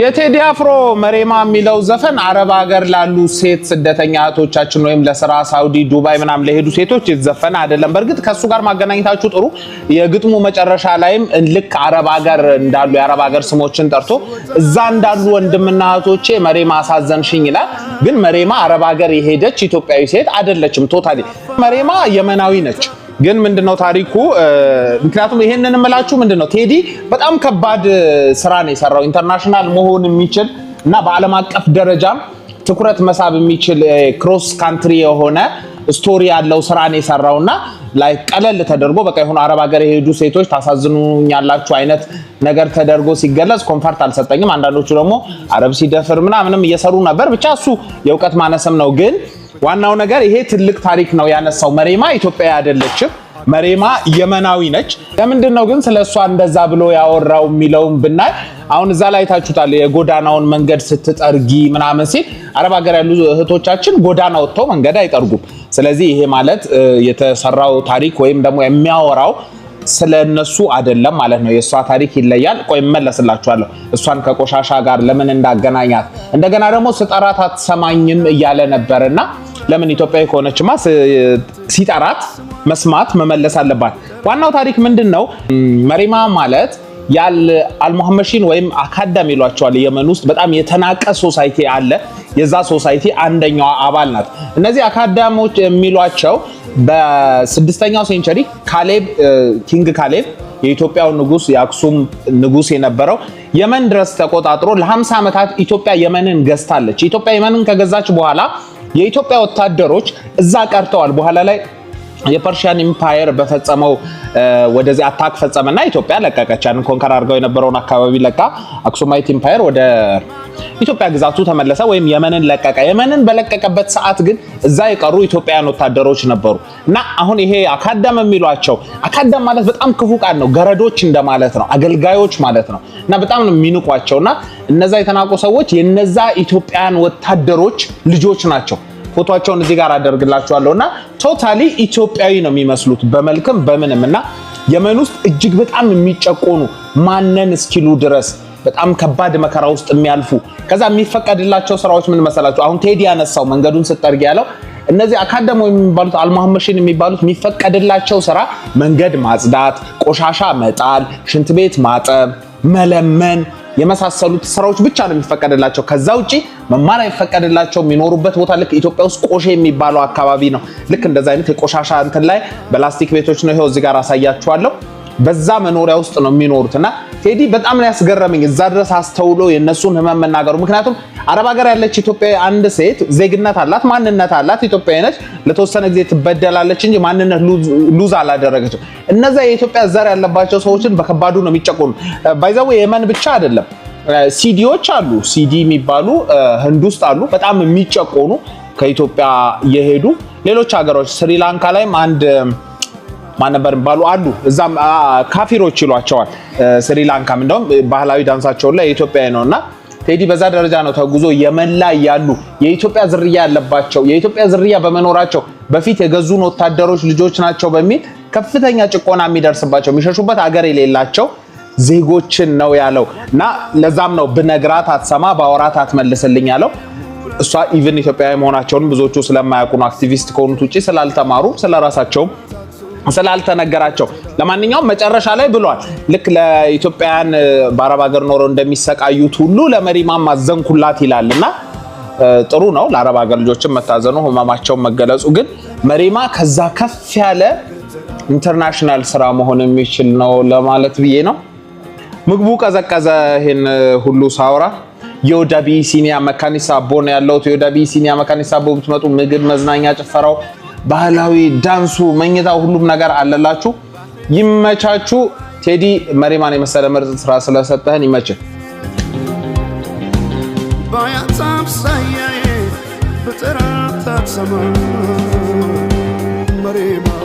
የቴዲ አፍሮ መሬማ የሚለው ዘፈን አረብ ሀገር ላሉ ሴት ስደተኛ እህቶቻችን ወይም ለስራ ሳውዲ፣ ዱባይ ምናምን ለሄዱ ሴቶች የተዘፈነ አይደለም። በእርግጥ ከእሱ ጋር ማገናኘታችሁ ጥሩ። የግጥሙ መጨረሻ ላይም ልክ አረብ ሀገር እንዳሉ የአረብ ሀገር ስሞችን ጠርቶ እዛ እንዳሉ ወንድምና እህቶቼ መሬማ አሳዘንሽኝ ይላል። ግን መሬማ አረብ ሀገር የሄደች ኢትዮጵያዊ ሴት አይደለችም። Totally መሬማ የመናዊ ነች። ግን ምንድነው ታሪኩ? ምክንያቱም ይሄንን እምላችሁ ምንድነው ቴዲ በጣም ከባድ ስራ ነው የሰራው። International መሆን የሚችል እና በዓለም አቀፍ ደረጃም ትኩረት መሳብ የሚችል cross country የሆነ story ያለው ስራ ነው የሰራውና like ቀለል ተደርጎ በቃ የሆኑ አረብ ሀገር የሄዱ ሴቶች ታሳዝኑኛላችሁ አይነት ነገር ተደርጎ ሲገለጽ comfort አልሰጠኝም። አንዳንዶቹ ደግሞ አረብ ሲደፍር ምናምንም እየሰሩ ነበር። ብቻ እሱ የእውቀት ማነስም ነው። ግን ዋናው ነገር ይሄ ትልቅ ታሪክ ነው ያነሳው። መሬማ ኢትዮጵያዊ አይደለችም። መሬማ የመናዊ ነች። ለምንድን ነው ግን ስለ እሷ እንደዛ ብሎ ያወራው የሚለውን ብናይ አሁን እዛ ላይ ታችሁታል። የጎዳናውን መንገድ ስትጠርጊ ምናምን ሲል አረብ ሀገር ያሉ እህቶቻችን ጎዳና ወጥተው መንገድ አይጠርጉም። ስለዚህ ይሄ ማለት የተሰራው ታሪክ ወይም ደግሞ የሚያወራው ስለ እነሱ አይደለም ማለት ነው። የእሷ ታሪክ ይለያል። ቆይ እመለስላችኋለሁ። እሷን ከቆሻሻ ጋር ለምን እንዳገናኛት እንደገና ደግሞ ስጠራት አትሰማኝም እያለ ነበርና ለምን ኢትዮጵያዊ ከሆነችማ ሲጠራት መስማት መመለስ አለባት። ዋናው ታሪክ ምንድን ነው? መሬማ ማለት ያል አልሙሐመሺን ወይም አካዳም ይሏቸዋል። የመን ውስጥ በጣም የተናቀ society አለ። የዛ society አንደኛዋ አባል ናት። እነዚህ አካዳሞች የሚሏቸው በ6ኛው century ካሌብ፣ King ካሌብ፣ የኢትዮጵያው ንጉስ፣ የአክሱም ንጉስ የነበረው የመን ድረስ ተቆጣጥሮ ለ50 ዓመታት ኢትዮጵያ የመንን ገዝታለች። ኢትዮጵያ የመንን ከገዛች በኋላ የኢትዮጵያ ወታደሮች እዛ ቀርተዋል። በኋላ ላይ የ Persian Empire በፈጸመው ወደዚህ attack ፈጸመና ኢትዮጵያ ለቀቀች። ያንን conquer አድርገው የነበረውን አካባቢ ለቃ Aksumite Empire ወደ ኢትዮጵያ ግዛቱ ተመለሰ ወይም የመንን ለቀቀ። የመንን በለቀቀበት ሰዓት ግን እዛ የቀሩ ኢትዮጵያውያን ወታደሮች ነበሩ እና አሁን ይሄ አካዳም የሚሏቸው፣ አካዳም ማለት በጣም ክፉ ቃል ነው። ገረዶች እንደማለት ነው፣ አገልጋዮች ማለት ነው። እና በጣም ነው የሚንቋቸው እና እነዛ የተናቁ ሰዎች የነዛ ኢትዮጵያውያን ወታደሮች ልጆች ናቸው። ፎቶቸውን እዚህ ጋር አደርግላችኋለሁ እና totally ኢትዮጵያዊ ነው የሚመስሉት በመልክም በምንም። እና የመን ውስጥ እጅግ በጣም የሚጨቆኑ፣ ማነን እስኪሉ ድረስ በጣም ከባድ መከራ ውስጥ የሚያልፉ፣ ከዛ የሚፈቀድላቸው ስራዎች ምን መሰላችሁ? አሁን ቴዲ ያነሳው መንገዱን ስጠርግ ያለው እነዚህ አካዳሞ የሚባሉት፣ አልሙሐመሺን የሚባሉት የሚፈቀድላቸው ስራ መንገድ ማጽዳት፣ ቆሻሻ መጣል፣ ሽንት ቤት ማጠብ፣ መለመን የመሳሰሉት ስራዎች ብቻ ነው የሚፈቀድላቸው። ከዛ ውጪ መማር አይፈቀድላቸው። የሚኖሩበት ቦታ ልክ ኢትዮጵያ ውስጥ ቆሼ የሚባለው አካባቢ ነው። ልክ እንደዛ አይነት የቆሻሻ እንትን ላይ በላስቲክ ቤቶች ነው። ይኸው እዚህ ጋር አሳያችኋለሁ። በዛ መኖሪያ ውስጥ ነው የሚኖሩት እና ቴዲ በጣም ነው ያስገረመኝ እዛ ድረስ አስተውሎ የእነሱን ህመም መናገሩ። ምክንያቱም አረብ ሀገር ያለች ኢትዮጵያዊ አንድ ሴት ዜግነት አላት፣ ማንነት አላት፣ ኢትዮጵያዊ ነች። ለተወሰነ ጊዜ ትበደላለች እንጂ ማንነት lose አላደረገችም። እነዛ የኢትዮጵያ ዘር ያለባቸው ሰዎችን በከባዱ ነው የሚጨቆኑ። By the way የመን ብቻ አይደለም፣ ሲዲዎች አሉ። ሲዲ የሚባሉ ህንድ ውስጥ አሉ፣ በጣም የሚጨቆኑ ከኢትዮጵያ የሄዱ። ሌሎች ሀገሮች ስሪላንካ ላይም አንድ ማን ነበር የሚባሉ አሉ። እዛም ካፊሮች ይሏቸዋል። ስሪላንካም እንደውም ባህላዊ ዳንሳቸውን ላይ የኢትዮጵያዊ ነው። እና ቴዲ በዛ ደረጃ ነው ተጉዞ የመን ላይ ያሉ የኢትዮጵያ ዝርያ ያለባቸው፣ የኢትዮጵያ ዝርያ በመኖራቸው በፊት የገዙን ወታደሮች ልጆች ናቸው በሚል ከፍተኛ ጭቆና የሚደርስባቸው፣ የሚሸሹበት አገር የሌላቸው ዜጎችን ነው ያለው። እና ለዛም ነው ብነግራት አትሰማ ባወራት አትመልስልኝ ያለው። እሷ even ኢትዮጵያዊ መሆናቸውን ብዙዎቹ ስለማያውቁ ነው፣ አክቲቪስት ከሆኑት ውጭ ስላልተማሩ ስለራሳቸውም ስላልተነገራቸው። ለማንኛውም መጨረሻ ላይ ብሏል። ልክ ለኢትዮጵያውያን በአረብ ሀገር ኖረው እንደሚሰቃዩት ሁሉ ለመሪማም አዘንኩላት ይላል። እና ጥሩ ነው ለአረብ ሀገር ልጆችን መታዘኑ፣ ህመማቸውን መገለጹ። ግን መሪማ ከዛ ከፍ ያለ international ስራ መሆን የሚችል ነው ለማለት ብዬ ነው። ምግቡ ቀዘቀዘ። ይሄን ሁሉ ሳውራ የወደ አቢሲኒያ መካኒሳ አቦ ነው ያለሁት። የወደ አቢሲኒያ መካኒሳ አቦ ብትመጡ ምግብ፣ መዝናኛ፣ ጭፈራው፣ ባህላዊ ዳንሱ፣ መኝታው፣ ሁሉም ነገር አለላችሁ። ይመቻችሁ። ቴዲ መሪማን የመሰለ ምርጥ ስራ ስለሰጠህን ይመችህ። ባያት አምሳያዬ ብጠራት አትሰማ መሬማ።